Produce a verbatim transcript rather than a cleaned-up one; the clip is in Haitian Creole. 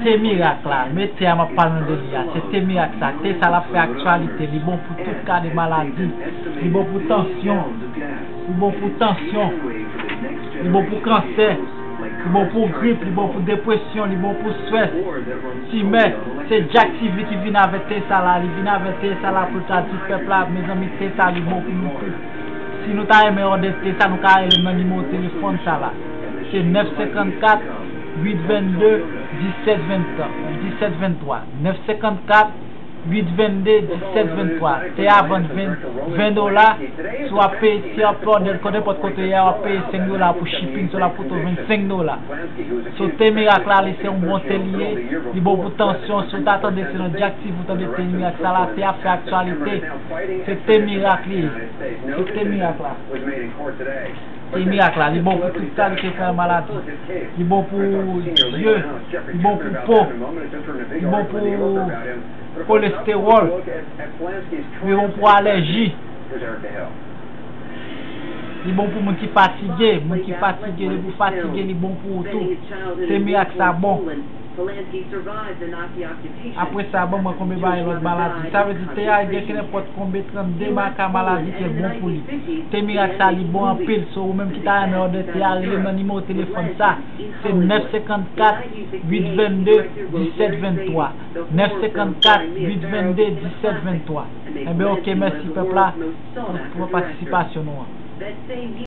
Te mirak la, men te a m ap pale nou de li a, se te mirak sa. Te sa l ap fè aktyalite, li bon pou tout kalite maladi. Li bon pou tansyon, li bon pou tansyon, li bon pou kansè, li bon pou grip, li bon pou depresyon, li bon pou swès, timè. Se Jack T V ki vin avèk te sa la, li vin avèk te sa la pou l ta di pèp la, mezanmi, te sa li bon pou nou tout. Si nou ta renmen òdè te sa, nou ka rele m nan nimewo telefòn sa la. Se nèf senkannkat, uit vennde, disèt venntwa, disèt venntwa. Nèf senkannkat, uit vennde, disèt venntwa. Te a vann ven, ven dola. Si w ap peye, si w ap òdè l nenpòt kote w ye a, w ap peye senk dola pou shipping, si w ap koute w vennsenk dola. So, te mirak la, li se yon bon te li ye. Li bon pou tansyon. Si w ta tande, se nan Jack T V ou tande te mirak sa la, te ap fè aktyalite. Se te mirak li ye. Se te mirak la. Te mirak la, li bon pou tout kalite fè maladi. Li bon pou zye, li bon pou po, li bon pou kolestewòl, li bon pou alèji. Li bon pou moun ki fatige, moun ki fatige, depi w fatige, li bon pou ou tou. Te mirak sa bon. Apre sa, ban mwen konbyen bagay lòt maladi. Sa vle di te a gen ke nenpòt konbyen trannde maka maladi ke l bon pou li. Te mirak sa li bon anpil. So, ou menm ki ta renmen òdè te a, rele m nan nimewo telefòn sa. Se nèf senkannkat, uit vennde, disèt venntwa. Nèf senkannkat, uit vennde, disèt venntwa. Enben, oke, mèsi pèp la pou, pou patisipasyon nou an.